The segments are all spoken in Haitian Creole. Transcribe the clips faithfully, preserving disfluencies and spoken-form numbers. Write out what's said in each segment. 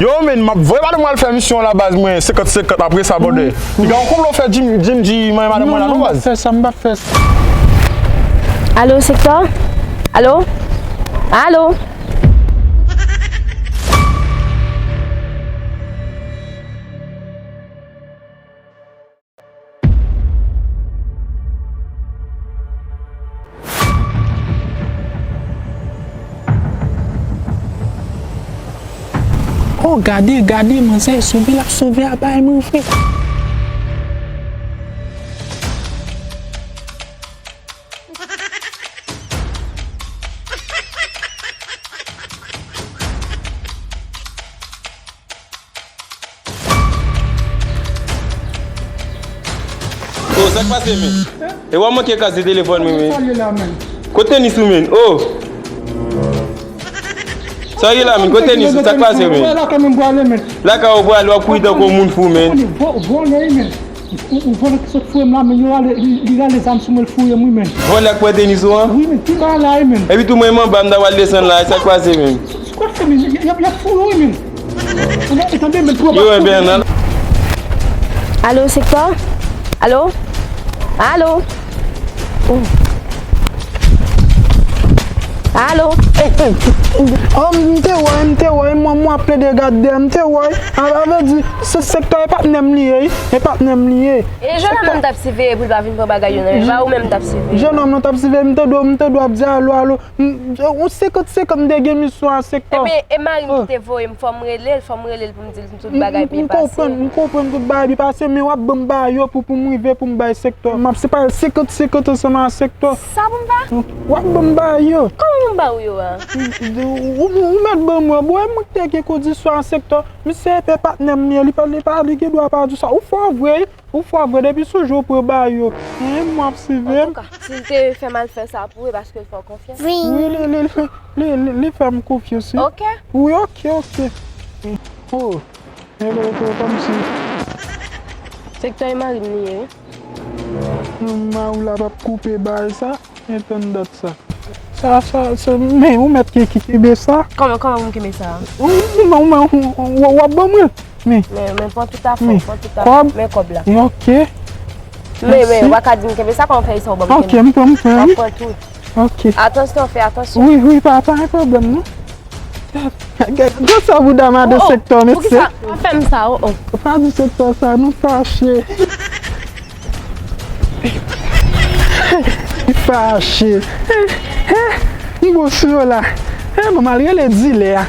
Yo, men, m ap voye madanm mwen al fè misyon la, baz, mwen, senkant senkant, apre sa, brother. Piga yon konplo fè Jim, Jim di manyen madanm mwen la, non, baz. Non, non, m p ap fè sa, m p ap fè sa. Alo, sektè? Alo? Alo? Oh, gade, gade, manzè sove, l ap sove a bay mwen vre. Oh, sa k pase, men? E w ap manke kase telefòn mwen, men. Kote tenis ou, men? Oh! Sa ye la, men? Kote tenis ou? Sa k pase, men? Lakay ou prale, w ap kouri tankou yon moun fou, men. Ou vòlè ki sot fouye m la, men, li rale, li, li rale zam sou mwen, l fouye m, wi, men. Vòlè k pran tenis ou an? Wi, men, pi ba la, wi, men. Epi tou mwen, m anba, m ta pral desann la, sa k pase, men? Sa w ap fè, men? Y ap, y ap fouye w, wi, men. Yo, enben, nan. Alo, sektè? Alo? Alo? Oh. Alo? Oh, m te wè, m te wè, mwen, mwen ap plede gade dèyè, m te wè. A, a vle di, se sektè e patnè m li ye, wi. E patnè m li ye. E jennonm nan t ap siveye pou l pa vin pran bagay yo nan men l, pa ou menm t ap siveye. Jennonm nan t ap siveye, m tande w, m tande w ap di alo, alo. M, ou senkant senkant m te gen misyon a sektè. Ebyen, e mari m ki te voye m, fò m rele l, fò m rele l pou m di l tout bagay byen pase. M konprann, m konprann tout bagay byen pase, men w ap ban m bagay yo pou, pou m rive pou m bay sektè. M ap separe senkant senkant ansanm a sektè. Sa pou m fè? W ap ban m bagay yo. Kòman pou m ba ou yo a? Ou, ou, ou mèt ban m yo. Bon, e mwen ki te gen kondisyon a sektè. Misye e patnè m li ye, li pa, li pa, li gen dwa pa di sa. Ou fò vre, wi. Ou fò vre, depi sou jou ou pran bagay yo. Hen, m ap siveye m. Antouka, si l te fè m al fè sa pou ou, e paske l fè w konfyans. Wi, li, li, li, li, li, li fè m konfyans, wi. Ok. Wi, ok, ok. Oh, e, e, e, kòmsi. Sektè e mari m li ye, wi. Mari w la p ap koupe bagay sa, e tann dat sa. Sa, sa, sa, men ou mèt ki, ki kenbe sa. Kòman, kòman pou m kenbe sa? Ou, ou, ou, ou, ou, w ap ban mwen. Men. Men, men, pran tout afè w, pran tout afè w. Men kòb la. Ok. Men, men, ou pa ka di m kenbe sa, kòman fè sa ou ban m kenbe? Ok, m pran, m pran, wi. W ap pran tout. Ok. Atansyon, fè atansyon. Wi, wi, pa, pa gen pwoblèm, non. Gade sa bouda madan sektè, mesye. Poukisa w ap fè m sa, oh, oh? Pa di sektè sa, nou fache. Li fache. M bon sou yo la. Bon, m al rele dilè a.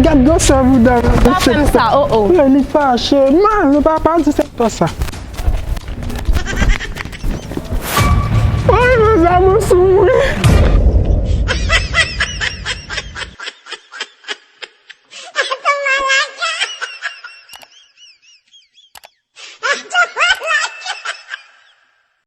Gad gwosè bouda. Pa fè m sa, oh, oh. Li fache. Man, nou pa, pa di sektè sa. Woy, mezanmi, sou mwen.